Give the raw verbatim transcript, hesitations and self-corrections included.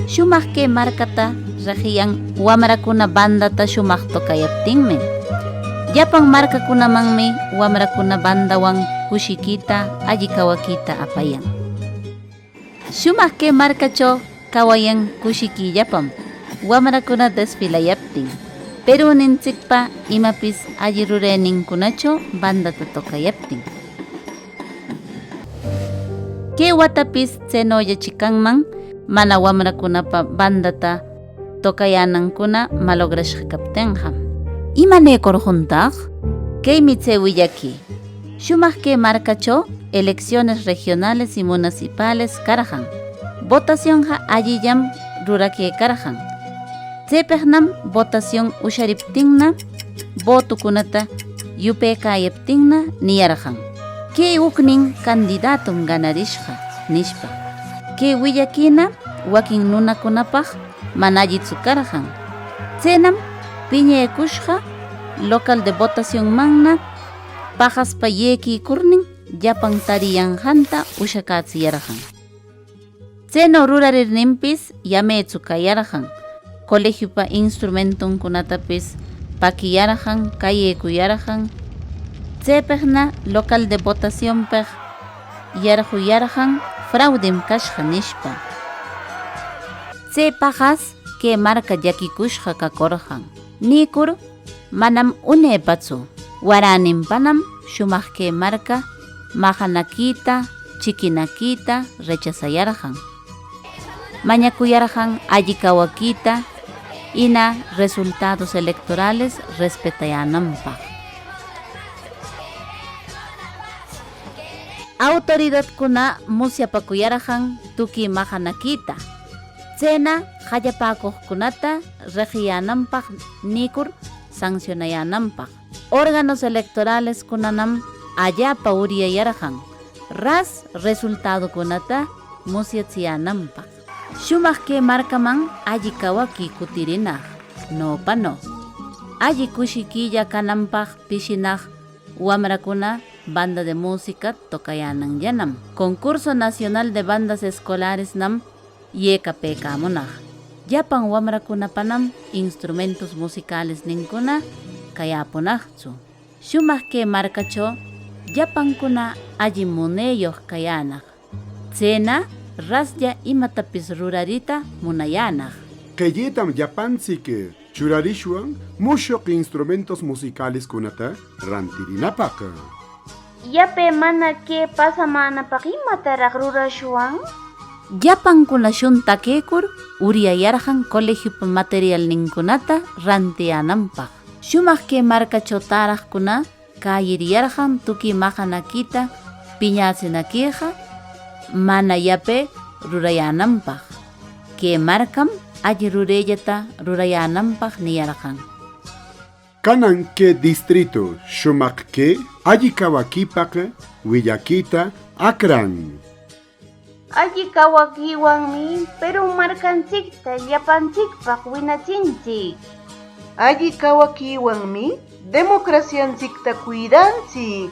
Shumaq que marcata reqiyan wamrakuna bandata shumaq tocayaptinmi. Llapan marcacunamanmi wamrakuna bandawan cushiquita, alli cawaquita apayan. Shumaq que marcacho cawayan cushiquillapam wamrakuna desfilayaptin, Perünintsicpa imapis alli rurenincunacho bandata tocayaptin. Que watapis tsenollachi canman mana wamracunapa bandata tocayänancuna malograshqa captenqa. ¿Imanecurquntaq? Quemi tse willaqui. Shumaq que marcacho elecciones regionales y municipales carqan. Votacionqa allillam ruraquecarqan. Tsepeqnam votación ushariptinna, votucunata yupecayaptinna niyarqan: "Que ucnin candidatum ganarishqa", nishpa. Que willaquina waquin nunacunapaq mana allitsu carqan. Tsenam piñecushqa local de votacionmanna paqaspa yequicurnin, llapan tariyanqanta ushacätsiyarqan. Tseno rurarirninpis, yametsu cayarqan, colegiopa instrumentoncunatapis paquiyarqan, cayecuyarqan. Tsepeqna local de votacionpeq yarquyarqan fraudem cashqa nishpa. Tse paqas que marca llaquicushqa cacurqan, nïcur manam unepatsu. Waräninpanam shumaq que marca maqanaquita, chiquinaquita rechazayarqan. Mañacuyarqan alli cawaquita y na resultados electorales respetayänanpaq. Autoridadcuna musyapacuyarqan tuqui maqanaquita, tsena qallapäcoqcunata reqiyänanpaq nïcur sancionayänanpaq. Órganos electoralescunanam allapa uryayarqan ras resultadocunata musyatsiyänanpaq. Shumaq que marcaman alli cawaqui cutirinaq, nopano. Alli cushiquilla cananpaq pishinaq wamracuna banda de música tocayänanllanam. Concurso Nacional de Bandas Escolaresnam yecapëcamunaq. Llapan wamracunapanam instrumentos musicalesnincuna cayäpunaqtsu. Shumaq que marcacho llapancuna alli muneyoq cayänaq. Tsena raslla imatapis rurarita munayänaq. Qelletam llapantsic churarishwan mushoq instrumentos musicalescunata rantirinapaq. Yape mana que pasamänapaq, ¿imataraq rurashwan? Llapancuna shuntaquecur uryayarqan colegiopa materialnincunata rantiyänanpaq. Shumaq que marcacho täraqcuna cäyiriyarqan tuqui maqanaquita piñatsinaqueqa mana yape rurayänanpaq. Que marcam alli rurellata rurayänanpaq niyarqan. Canan que distrito shumaq que alli cawaquipaq willaquita acran. Alli cawaquiwanmi Perú marcantsicta llapantsicpaq winatsintsic. Alli cawaquiwanmi democraciantsicta cuidantsic.